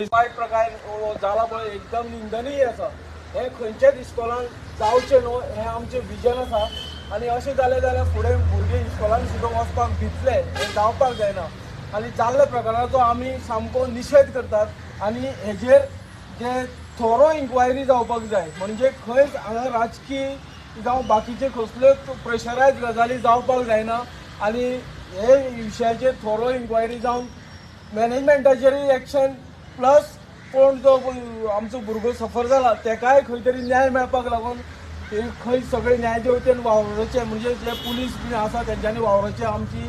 वायट प्रकार जाला पळय एकदम निंदनीय आसा. हें खंयच्याच इस्कॉलान जावचें न्हू हें आमचें विजन आसा. आनी अशें जालें जाल्यार फुडें भुरगीं इस्कॉलान सुद्दां वचपाक भितले, हें जावपाक जायना. आनी जाल्ल्या प्रकाराचो आमी सामको निशेध करतात. आनी हेजेर जे थोरो इन्क्वायरी जावपाक जाय, म्हणजे खंयच हांगा राजकीय जावं बाकीचे कसल्योच प्रेशरायज गजाली जावपाक जायना. आनी हे विशयाचेर थोरो इन्क्वायरी जावन मॅनेजमेंटाचेरूय एक्शन, प्लस कोण जो आमचो भुरगो सफर जाला तेकाय खंय तरी न्याय मेळपाक लागून खंय सगळे न्यायदेवतेन वावरचें, म्हणजे जे पुलीस बीन आसा तेंच्यांनी वावरचें आमची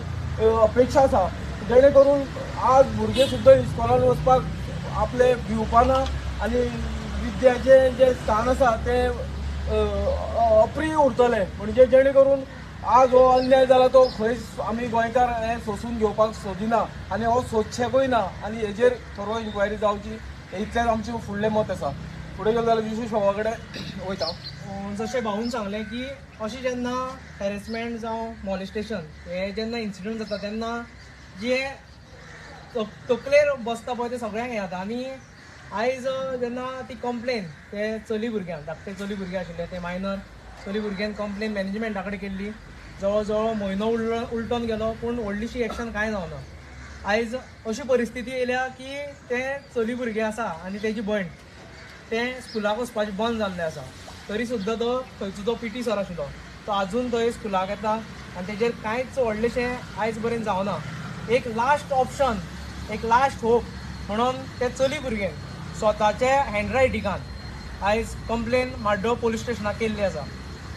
अपेक्षा आसा. जेणे करून आज भुरगे सुद्दां इस्कॉलान वचपाक आपले भिवपाना आनी विद्याचें जें स्थान आसा तें अप्रिय उरतलें. म्हणजे जेणे करून आज हो अन्याय जाला तो खंयच आमी गोंयकार हें सोंसून घेवपाक सोदिना आनी हो सोदचेकूय ना. आनी हेजेर थोरो इन्क्वायरी जावची इतलेंच आमचें फुडलें मत आसा. फुडें गेलो जाल्यार विशेश बाबा कडेन वयता. जशें भाऊन सांगलें की अशें जेन्ना हॅरेसमेंट जावं मॉलिस्टेशन हे जेन्ना इन्सिडंट जाता तेन्ना जे तकलेर बसता पळय तें सगळ्यांक हें जाता. आनी आयज जेन्ना ती कंप्लेन ते चली भुरग्यांक, धाकटे चली भुरगे आशिल्ले ते मायनर चली भुरग्यान कंप्लेन मॅनेजमेंटा कडेन केल्ली. जवळ जवळ म्हयनो उलटोन गेलो पूण व्हडलीशी एक्शन कांय जावना. आयज अशी परिस्थिती येयल्या की ते चली भुरगे आसा आनी तेजी भयण तें स्कुलाक वचपाचें बंद जाल्लें आसा, तरी सुद्दां तो थंयचो जो पी टी सर आशिल्लो तो आजून थंय स्कुलाक येता आनी तेजेर कांयच व्हडलेशें आयज पर्यंत जावना. एक लास्ट ऑप्शन, एक लास्ट होप म्हणून ते चली भुरगें स्वताचे हँडरायटिंगान आयज कंप्लेन म्हाड्डोळ पोलीस स्टेशनाक केल्ली आसा.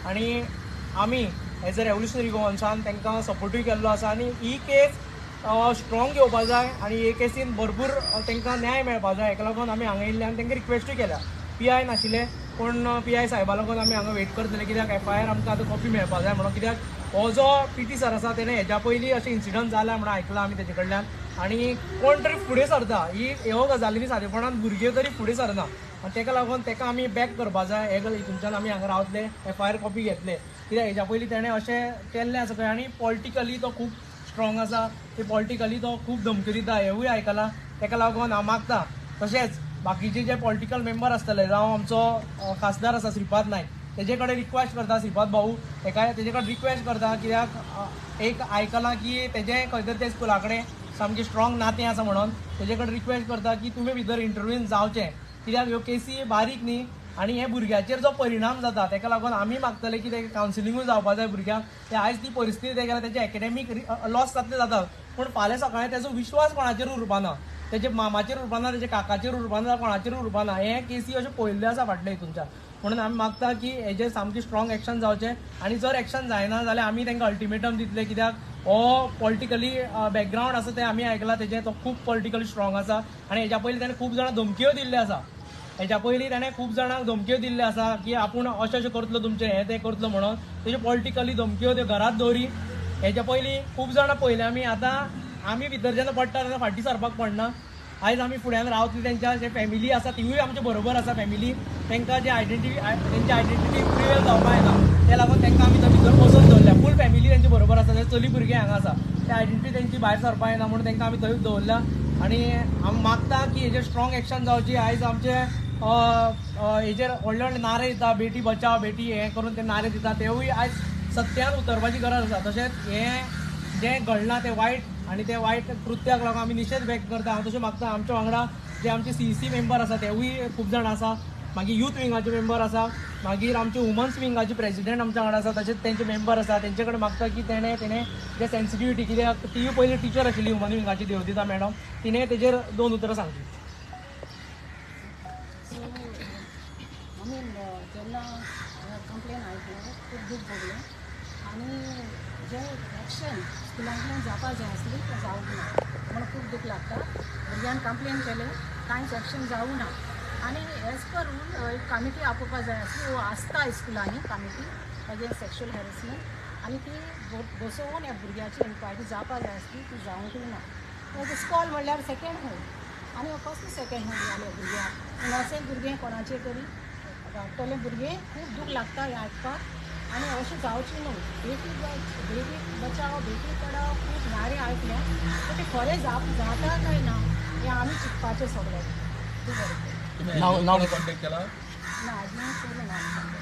आनी आमी एज अ रेवोल्युशनरी गोवन्सान तांकां सपोर्टूय केल्लो आसा. आनी ही केस स्ट्रॉंग घेवपा जाय आनी हे केसीन भरपूर तांकां न्याय मेळपा जाय. हेका लागून आमी हांगा येयल्ले आनी तांकां रिक्वेस्टूय केल्या. पी I नाशिल्ले पूण पी I साहेबा लागून आमी हांगा वेट करतले कित्याक एफ I R आमकां आतां कॉपी मेळपा जाय म्हणून. कित्याक हो जो पी टी सर आसा तेणें हेज्या पयलीं अशें इन्सिडंट जाला म्हणून आयकलां आमी तेजे कडल्यान. आनी कोण तरी फुडें सरता ही ह्यो गजालींनी सादेपणान भुरगे तरी फुडें सरना आनी तेका लागून तेका आमी बॅक करपा जाय. हे हितूनच्यान आमी हांगा रावतले, एफ I R copy घेतले कित्याक हेज्या पयलीं तेणें अशें केल्लें आसा खंय. आनी पॉलिटिकली तो खूब स्ट्रॉंग आसा, ते पॉलिटिकली तो खूब धमक्यो दिता हेवूय आयकलां. तेका लागून हांव मागता तशेंच बाकीचे जे पॉलिटिकल मेंबर आसतले जावं आमचो खासदार आसा श्रीपाद नायक तेजे कडेन रिक्वेस्ट करता, श्रीपाद भाऊ तेका तेजे कडेन रिक्वेस्ट करता कित्याक एक आयकलां की तेजें खंय तरी ते स्कुला कडेन सामकें स्ट्रॉंग नातें आसा म्हणून तेजे कडेन रिक्वेस्ट करता की तुमी भितर इंटरव्यून जावचें कित्याक ह्यो केसी बारीक न्ही आनी हे भुरग्याचेर जो परिणाम जाता तेका लागून आमी मागतले की ते कावन्सिलिंगूय जावपा जाय भुरग्यांक. ते आयज ती परिस्थिती ते गेल्या तेजे एकेडॅमीक लॉस जातले जाता पूण फाल्यां सकाळीं तेजो विश्वास कोणाचेर उरपाना, तेजे मामाचेर उरपाना, तेजे काकाचेर उरपाना, कोणाचेर उरपाना. हे केसी अशें पळयल्ले आसा फाटले हितूनच्यान. म्हणून आमी मागता की हेजेर सामकें स्ट्रॉंग एक्शन जावचें आनी जर एक्शन जायना जाल्यार आमी तांकां अल्टिमेटम दितले कित्याक हो पॉलिटिकली बॅकग्रावंड आसा तें आमी आयकलां तेजें, तो खूब पॉलिटिकली स्ट्रॉंग आसा आनी हेज्या पयलीं ताणें खूब जाणां धमक्यो दिल्ल्यो आसा. हेज्या पयलीं ताणें खूब जाणांक धमक्यो दिल्ल्यो आसा की आपूण अशें अशें करतलो तुमचें हें तें करतलो म्हणून. तेज्यो पॉलिटिकली धमक्यो त्यो घरांत दवरी. हेज्या पयलीं खूब जाणां पळयलें आमी. आतां आमी भितर जेन्ना पडटा तेन्ना फाटीं सरपाक पडना. आयज आमी फुड्यान रावतली, तेंच्या जे फॅमिली आसा तिवूय आमचे बरोबर आसा. फॅमिली तांकां जे आयडेंटिटी तेंची आयडेंटिटी प्रिवेल जावपाक येना ते लागून तांकां आमी थंय भितर बसोवन दवरल्या. फूल फॅमिली तेंचे बरोबर आसा, ते चली भुरगे हांगा आसा, ते आयडेंटिटी तेंची भायर सरपाक येना म्हणून तांकां आमी थंय दवरल्या. आनी आमी मागता की हेजेर स्ट्रॉंग एक्शन जावची. आयज आमचे हेजेर व्हडले व्हडले नारे दिता, बेटी बचाव बेटी हें करून ते नारे दिता, तेवूय आयज सत्यान उतरपाची गरज आसा. तशेंच हें जें घडलां तें वायट आनी ते वायट कृत्याक लागून आमी निशेध व्यक्त करता. हांव तशें मागता आमच्या वांगडा जे आमचे सी सी मेंबर आसा तेवूय खूब जाण आसा, मागीर यूथ विंगाचे मेंबर आसा, मागीर आमचे वुमन्स विंगाचे प्रेजिडेंट आमच्या वांगडा आसा, तशेंच तेंचे मेंबर आसा. तेंचे कडेन मागता की तेणें जे सेन्सिटिविटी कित्याक तिवूय पयलीं टिचर आशिल्ली वुमन विंगाची देवदिता मॅडम, तिणें तेजेर दोन उतरां सांगची. सो आमी जेन्ना कंप्लेन आयकलो खूब दूख भोगलें आनी जे एक्शन स्कुलांतल्यान जावपा जाय आसली तें जावंक ना म्हणून खूब दूख लागता. भुरग्यान कंप्लेन केलें कांयच एक्शन जावूं ना आनी एज पर रूल एक कमिटी आपोवपा जाय आसली, वो आसता स्कुलांनी कमिटी अगेन्स्ट सेक्शुअल हॅरेसमेंट आनी ती बसोवन ह्या भुरग्याची इन्क्वायरी जावपा जाय आसली ती जावंकूय ना. इस्कॉल म्हणल्यार सेकेंड होम आनी कसलो सेकेंड होम जालें भुरग्यांक, इनोसंट भुरगें कोणाचें तरी धाडटलें भुरगें, खूब दूख लागता हें आयकपाक आनी अशें जावचें न्हू. बेटी बेटी बचाव बेटी पडाव खूब नारे आयकल्या पूण तें खरें जाता काय ना हें आमी चिंतपाचें सगळें. खूब बरें केलें. नाव कॉन्टॅक्ट केला ना, अजून केलें ना आमी.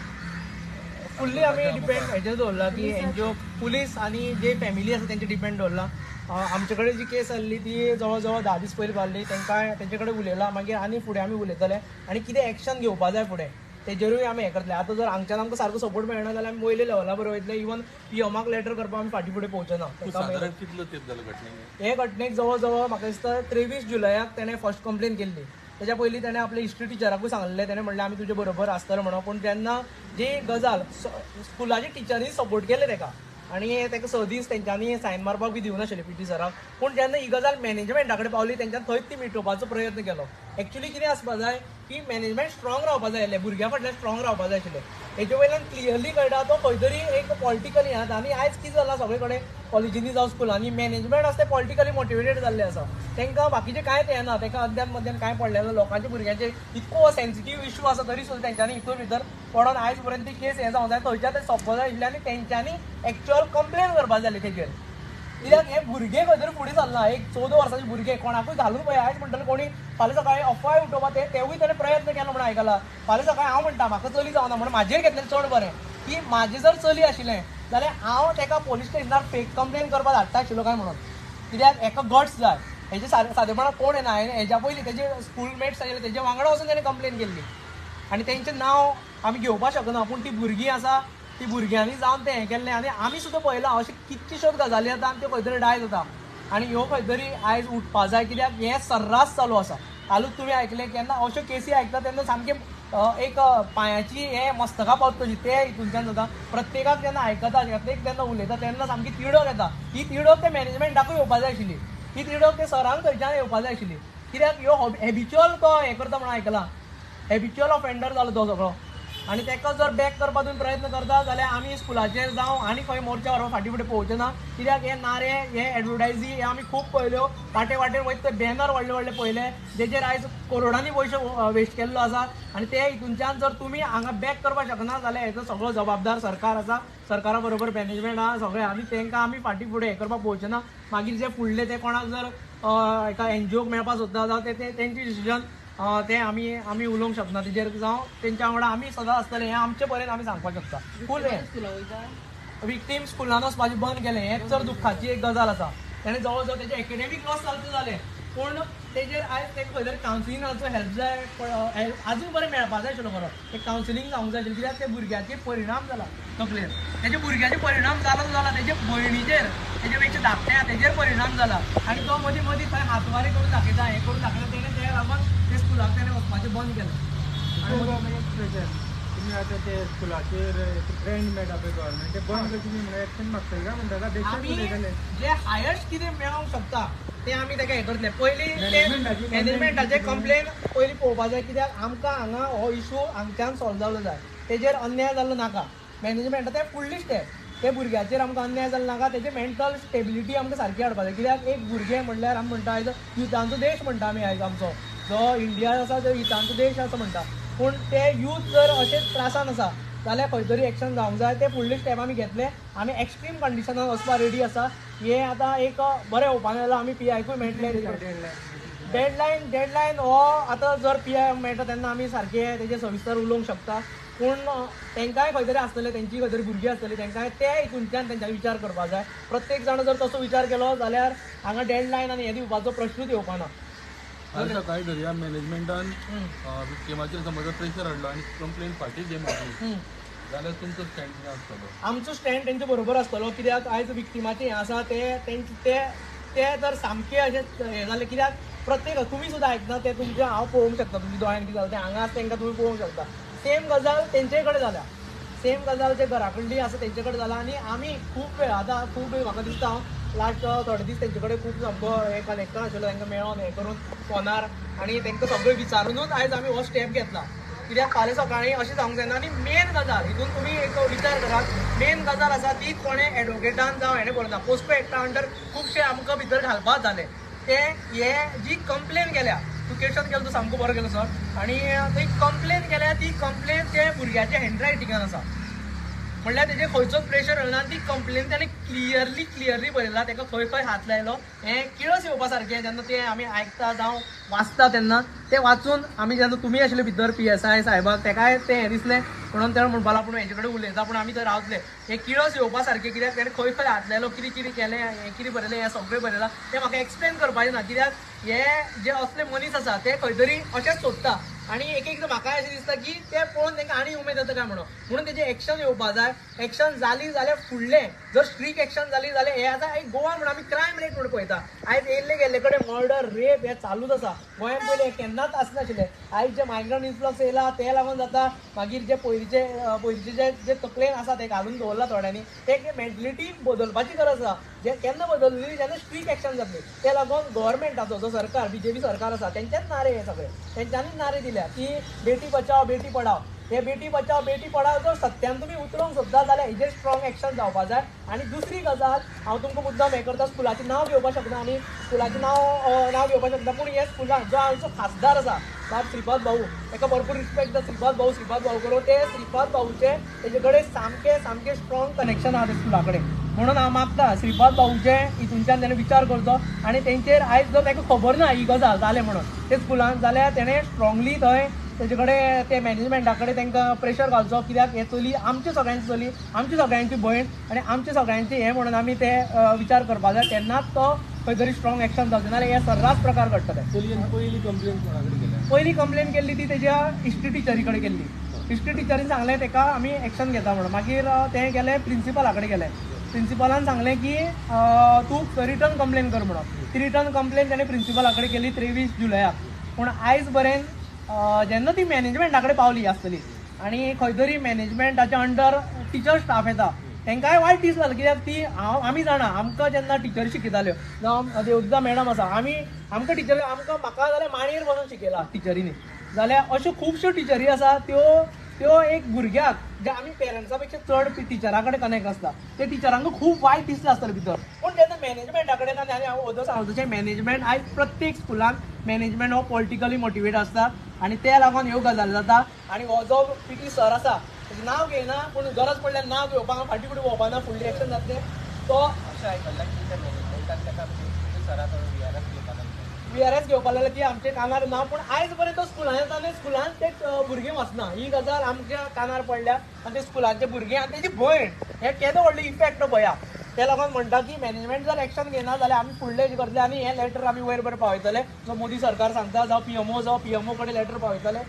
फुल्ली आमी डिपेंड हेजेर दवरला की एनजीओ, पुलीस आनी जे फॅमिली आसा तेंचे डिपेंड दवरला. आमचे कडेन जी केस आसली ती जवळ जवळ 10 दीस पयलीं पावली. तांकां तेंचे कडेन उलयला, मागीर आनी फुडें आमी उलयतले आनी कितें एक्शन घेवपा जाय फुडें तेजेरूय आमी हें करतले. आतां जर हांगच्यान आमकां सारको सपोर्ट मेळना जाल्यार आमी वयले लेवला बरोबर वयतले. इवन पीएमाक लेटर करपाक आमी फाटीं फुडें पळोवचे ना. सादारण कितलो तेंप जालो घटनेक? हे घटनेक जवळ जवळ म्हाका दिसता 23 जुलयाक तेणें फर्स्ट कंप्लेन केल्ली. तेच्या पयलीं तेणें आपल्या हिस्ट्री टिचराकूय सांगलें, तेणें म्हणलें आमी तुजे बरोबर आसतले म्हणून. पूण तेन्ना जी गजाल स्कुलाच्या टिचरींनी सपोर्ट केले तेका आनी तेका 6 दीस तेंच्यांनी सायन मारपाक बी दिवनाशिल्ले पी टी सराक. पूण जेन्ना ही गजाल मॅनेजमेंटा कडेन पावली तेंच्यान थंयच ती मिटोवपाचो प्रयत्न केलो. एक्चुली कितें आसपा जाय की मॅनेजमेंट स्ट्रॉंग रावपा जाय आसलें, भुरग्यां फाटल्यान स्ट्रॉंग रावपा जाय आशिल्लें. हेजे वयल्यान क्लियरली कळटा तो खंय तरी एक पॉलिटिकली आहा. आनी आयज कितें जालां सगळे कडेन कॉलेजींनी जावं स्कुलांनी मॅनेजमेंट आसा तें पॉलिटिकली मोटिवेटेड जाल्लें आसा. तांकां बाकीचें कांयच येना, तांकां अद्यान मद्यान कांय पडलें ना. लोकांच्या भुरग्यांचे इतको सेन्सिटीव इशू आसा तरी सुद्दां तेंच्यांनी हितून भितर पडोन आयज पर्यंत ती केस हें जावंक जाय. थंयच्यान तें सोंपो जाय आशिल्लें आनी तेंच्यांनी एक्चुअल कंप्लेन करपा जाय आसली तेजेर. कित्याक हे भुरगे खंय तरी फुडें सरला, एक 14 वर्साचे भुरगे कोणाकूय घालून पळय. आयज म्हणटले कोणी फाल्यां सकाळीं अफवाय उठोवपा ते तेवूय ताणें प्रयत्न केलो म्हणून आयकला. फाल्यां सकाळीं हांव म्हणटा म्हाका चली जावना म्हणून म्हाजेर घेतलें चड बरें की म्हाजें जर चली आशिल्लें जाल्यार हांव तेका पोलीस स्टेशनार फेक कंप्लेन करपाक धाडटा आशिल्लो काय म्हणून. कित्याक हेका गट्स जाय. हेजे सादेपणां कोण येना. हेज्या पयलीं तेजे स्कूल मेट्स आशिल्ले तेजे वांगडा वचून तेणें कंप्लेन केल्ली आनी तेंचें नांव आमी घेवपाक शकना. पूण ती भुरगीं आसा ती भुरग्यांनी जावन तें हें केल्लें आनी आमी सुद्दां पळयलां अशें कितक्योश्योच गजाली जाता आनी त्यो खंय तरी डाय जाता. आनी ह्यो खंय तरी आयज उठपा जाय कित्याक हें सर्रास चालू आसा. कालूच तुवें आयकलें केन्ना अश्यो केसी आयकता तेन्ना सामकें एक पांयाची हें मस्तका पावत कशी ते हितूंतल्यान जाता. प्रत्येकाक जेन्ना आयकता प्रत्येक जेन्ना उलयता तेन्ना सामकी तिडक येता. ही तिडक ते मॅनेजमेंटाकूय येवपा जाय आशिल्ली, ही तिडक ते सरांक थंयच्यान येवपा जाय आशिल्ली. कित्याक ह्यो हॅबिच्युअल तो हें करता म्हणून आयकलां, हॅबिच्युअल ऑफेंडर जालो तो सगळो. आनी ताका जर बॅक करपाक तुमी प्रयत्न करता जाल्यार आमी स्कुलाचेर जावं आनी खंय मोर्चा व्हरपाक फाटीं फुडें पळोवचें ना. कित्याक हे नारे हे एडवर्टायजी हे आमी खूब पळयल्यो, वाटे वाटेर वयता ते बॅनर व्हडले व्हडले पळयले जेचेर आयज करोडांनी पयशे वेस्ट केल्लो आसा. आनी ते हितूंच्यान जर तुमी हांगा बॅक करपाक शकना जाल्यार हेचो सगळो जबाबदार सरकार आसा, सरकारा बरोबर मॅनेजमेंट आसा सगळें. आनी तांकां आमी फाटीं फुडें हें करपाक पळोवचें ना. मागीर जे फुडले ते कोणाक जर एका एनजीओक मेळपाक सोदता जावं ते तेंचे डिसिजन ते आमी आमी उलोवंक शकना तेजेर, जावं तेंच्या वांगडा आमी सदां आसतले हें आमचे पर्यंत आमी सांगपाक शकता. फूल हें विक्टीम स्कुलान वचपाचें बंद केलें हें चड दुख्खाची एक गजाल आसा. तेणें जवळ जवळ तेजें एकेडेमीक लॉस जालें जालें, पूण तेजेर आयज तेका खंय तरी कावन्सिलिंगाचो हेल्प जाय, आजून बरें मेळपा जाय आशिल्लो खरो एक कावन्सिलींग जावंक जाय आशिल्लें. कित्याक ते भुरग्याचेर परिणाम जाला तकलेर, तेजे भुरग्याचेर परिणाम जाला जाला तेजे भयणीचेर, तेजे पेक्षा धाकटे आहा तेजेर परिणाम जाला. आनी तो मदीं मदीं थंय हातवारी करून दाखयता, हें करून दाखयता, तेणें ते लागून ते स्कुलाक तेणें वचपाचें बंद केलें. तुमी आतां ते स्कुलाचेर ट्रेंड मेळटा पळय गव्हर्मेंट ते बंद करची न्ही म्हणून एक्शन मागतले काय म्हणटा? आमी जे हायस्ट कितें मेळोंक शकता ते आमी तेका हें करतले. पयलीं ते मॅनेजमेंटाचे कंप्लेन पयलीं पळोवपा जाय, कित्याक आमकां हांगा हो इशू हांगच्यान सॉल्व जालो जाय, तेजेर अन्याय जाल्लो नाका. मॅनेजमेंटा ते फुडली स्टेप, ते भुरग्याचेर आमकां अन्याय जाल्लो नाका, तेजे मेंटल स्टेबिलिटी आमकां सारकी हाडपा जाय. कित्याक एक भुरगें म्हणल्यार आमी म्हणटा आयज युथांचो देश म्हणटा आमी, आयज आमचो जो इंडिया आसा तो युथांचो देश आसा म्हणटा, पूण ते यूथ जर अशेंच त्रासान आसा जाल्यार खंय तरी एक्शन जावंक जाय. ते फुडले स्टेप आमी घेतले, आमी एक्स्ट्रीम कंडिशनान वचपाक रेडी आसा. हे आतां एक बरें ओपन जालां, आमी पीआयकूय मेळटले. डेडलायन हो आतां जर पीआय मेळटा तेन्ना आमी सारके तेजे सविस्तर उलोवंक शकता, पूण तांकांय खंय तरी आसतले, तेंची खंय तरी भुरगीं आसतली, तांकांय ते हितूंतल्यान तेंच्यांनी विचार करपाक जाय. प्रत्येक जाण जर तसो विचार केलो जाल्यार हांगा डेडलायन आनी हें दिवपाचो प्रश्नूच येवपा ना. सकाळी धरया मॅनेजमेंटान विक्टिमाचेर समज प्रेशर हाडलो आनी कंप्लेन फाटीं घे मागली जाल्यार तुमचो स्टँड कितें आसतलो? आमचो स्टँड तेंचे बरोबर आसतलो, कित्याक आयज विक्टिमाचें हें आसा ते तेंचे ते तर सामकें अशें हें जालें. कित्याक प्रत्येक तुमी सुद्दां आयकना तें तुमचें हांव पळोवंक शकता, तुमच्या दोळ्यान कितें जालें तें हांगा आसा तेंकां तुमी पळोवंक शकता. सेम गजाल तेंचे कडेन जाल्या, सेम गजाल जे घरा कडली आसा तेंचे कडेन जाला. आनी आमी खूब वेळ आतां खूब वेळ म्हाका दिसता हांव लास्ट थोडे दीस तेंचे कडेन खूब सामको हें कनेक्शन आशिल्लो, तांकां मेळोन हें करून फोनार आनी तांकां सगळें विचारुनूच आयज आमी हो स्टेप घेतला. कित्याक फाल्यां सकाळीं अशें जावंक जायना. आनी मेन गजाल हितून तुमी एक विचार करात, मेन गजाल आसा ती कोणें एडवोकेटान जावं हेणें बरोवना, पोस्को एक्टा अंडर खुबशे आमकां भितर घालपाक जालें. ते हे जी कंप्लेन केल्या, तूं क्वेशन केलो तो सामको बरो केलो सर, आनी ती कंप्लेन केल्या ती कंप्लेन ते भुरग्याच्या हँड रायटिंगान आसा. म्हणल्यार तेजेर खंयचोच प्रेशर येना. ती कंप्लेन ताणें क्लियरली बरयला, ताका खंय खंय हात लायलो. हें किळस येवपा सारकें जेन्ना तें आमी आयकता जावं वाचता तेन्ना तें वाचून आमी जेन्ना तुमी आशिल्ले भितर PSI साहेबाक तेकाय तें हें दिसलें म्हणून तेणें म्हणपाक लागलो पूण हेंचे कडेन उलयता, पूण आमी थंय रावतले. हें किळस येवपा सारकें कित्याक तेणें खंय खंय हात लायलो, कितें कितें केलें, हें कितें बरयलें, हें सगळें बरयलां. तें म्हाका एक्सप्लेन करपाचें ना कित्याक हे जे असले मनीस आसा ते खंय तरी अशेंच सोदता आनी एक एकदां म्हाका अशें दिसता की ते पळोवन तांकां आनी उमेद जाता काय म्हणून, म्हणून तेजें एक्शन येवपा जाय. एक्शन जाली जाल्यार फुडलें जर स्ट्रीक एक्शन जाली जाल्यार हें आतां एक गोवा म्हणून आमी क्रायम रेट म्हणून पळयता. आयज येयल्ले गेल्ले कडेन मर्डर रेप हें चालूच आसा. गोंयांत पयलीं हें केन्नाच आसनाशिल्लें. आयज जे मायग्रंट इन्फ्लक्स येयला ते लागून जाता. मागीर जे पयलींचे जे जे तकलेन आसा ते घालून दवरला थोड्यांनी, ते मेंटलिटी बदलपाची गरज आसा. जे केन्ना बदलली जेन्ना स्ट्रीक एक्शन जातली. ते लागून गव्हर्मेंटाचो जो सरकार BJP सरकार आसा तेंच्याच नारे हे सगळे, तेंच्यांनीच नारे दिल्या की बेटी बचाव बेटी पढाव. हे बेटी बचाव बेटी पढाव जर सत्यान तुमी उतरोवंक सोदता जाल्यार हेजेर स्ट्रॉंग एक्शन जावपा जाय. आनी दुसरी गजाल हांव तुमकां मुद्दाम हें करता, स्कुलाचें नांव घेवपाक शकना आनी स्कुलाचें नांव घेवपाक शकना, पूण हे स्कुलान जो आमचो खासदार आसा साहेब श्रीपाद भाऊ, ताका भरपूर रिस्पेक्ट आसा. श्रीपाद भाऊ करून ते श्रीपाद भाऊचे तेजे कडेन सामकें सामकें स्ट्रॉंग कनेक्शन आसा ते स्कुला कडेन. म्हणून हांव मागता श्रीपाद भाऊचे हितूनच्यान तेणें विचार करचो आनी तेंचेर आयज जर ताका खबर ना ही गजाल जालें म्हणून ते स्कुलान जाल्यार तेणें स्ट्रॉंगली थंय तेजे कडेन ते मॅनेजमेंटा कडेन तांकां प्रेशर घालचो कित्याक हे चली आमचे सगळ्यांची चली, आमची सगळ्यांची भयण आनी आमचे सगळ्यांची हें म्हणून आमी ते विचार करपा जाय. तेन्नाच तो खंय तरी स्ट्रॉंग एक्शन जावचें, नाजाल्यार हे सर्रास प्रकार घडटले. चलयेन पयली कंप्लेन कोणा कडेन केल्या? पयली कंप्लेन केल्ली ती तेज्या हिस्ट्री टिचरी कडेन केल्ली. हिस्ट्री टिचरीन सांगलें ताका आमी एक्शन घेता म्हणून. मागीर तें गेलें प्रिंसिपला कडेन गेलें. प्रिंसिपलान सांगलें की तूं रिटर्न कंप्लेन कर म्हणून. ती रिटर्न कंप्लेन ताणें प्रिंसिपला कडेन केली 23 जुलयाक. पूण आयज पर्यंत जेन्ना ती मॅनेजमेंटा कडेन पावली आसतली आनी खंय तरी मॅनेजमेंटाच्या अंडर टिचर स्टाफ येता, तांकांय वायट दीस जालो कित्याक ती हांव आमी जाणा आमकां जेन्ना टिचर शिकयताल्यो जावं देवदूता मॅडम आसा, आमी आमकां टिचर आमकां म्हाका जाल्यार मांडयेर बसून शिकयला टिचरींनी. जाल्यार अश्यो खुबश्यो टिचरी आसा त्यो त्यो एक भुरग्याक जे आमी पेरंट्सा पेक्षा चड टिचरा कडेन कनेक्ट आसता ते टिचरांक खूब वायट दिसलें आसतलें भितर. पूण जेन्ना मॅनेजमेंटा कडेन आनी हांव वोदोळ सांगता तशें मॅनेजमेंट आयज प्रत्येक स्कुलान मॅनेजमेंट हो पॉलिटिकली मोटिवेट आसता आनी ते लागून ह्यो गजाली जाता. आनी हो जो PT sir आसा तेजें नांव घेयना पूण गरज पडल्यार नांव घेवपाक फाटीं फुडें भोंवपाना, फुडली एक्शन जातलें. तो अशें आयकलां की त्या मॅनेजमेंटान ताका सराक VRS घेवपाक लागले, VRS घेवपाक लागले ती आमच्या कानार ना. पूण आयज पर्यंत तो स्कुलान येता आनी स्कुलान ते भुरगीं वचना ही गजाल आमच्या कानार पडल्या. आनी ते स्कुलांचे भुरगे आनी तेजी भयण हे केदो व्हडलो इफेक्ट पळया. ते लागून म्हणटा की मॅनेजमेंट जर एक्शन घेयना जाल्यार आमी फुडलें करतले आनी हें लेटर आमी वयर बरें पावयतले. जो मोदी सरकार सांगता जावं PMO जावं PMO कडेन लेटर पावयतले.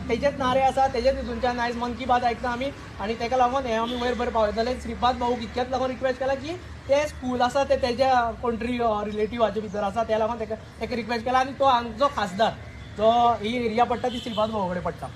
तेजेच नारे आसा, तेजेच हितूनच्यान आयज मन की बात आयकता आमी आनी तेका लागून हें आमी वयर बरें पावयतले. श्रीपाद भाऊक इतक्याच लागून रिक्वेस्ट केला की ते स्कूल आसा ते तेज्या कोण तरी रिलेटिवाच्या भितर आसा ते लागून तेका रिक्वेस्ट केला. आनी तो हांगचो खासदार जो ही एरिया पडटा ती श्रीपाद भाऊ कडेन पडटा.